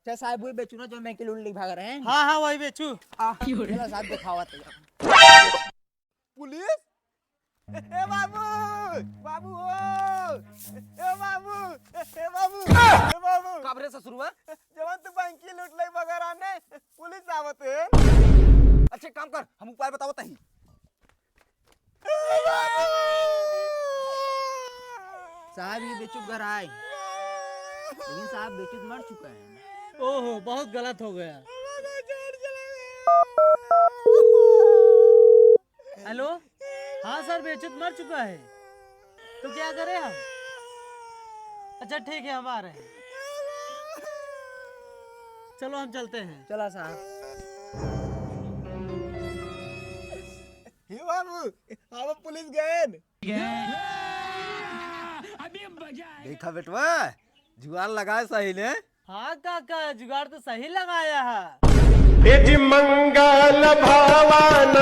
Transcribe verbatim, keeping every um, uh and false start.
अच्छा साहब, वही बेचू ना जो बैंक की लूट ले भाग रहे हैं। हाँ, हाँ, वही बेचू। आ, चला साहब, दिखावा तो। पुलिस? ए बाबू, बाबू हो, ए बाबू, ए बाबू, ए बाबू। का रे ससुरवा? जवन तू बैंक की लूट ले भाग रहा ने, पुलिस आवत है। अच्छा, काम कर, हम उपाय बतावत ही। साहब, ये बेचू घर आए, लेकिन साहब, बेचू मर चुका है। ओहो, बहुत गलत हो गया। हेलो, हाँ सर, बेचू मर चुका है। तो क्या करें हम? अच्छा, ठीक है, हम आ रहे हैं। चलो, हम चलते हैं। चला साहब। हे बाबू, हम पुलिस गए न। देखा बेटवा, जुगाड़ लगाए सही ने। हाँ काका, जुगाड़ तो सही लगाया है। ए जी मंगल भवन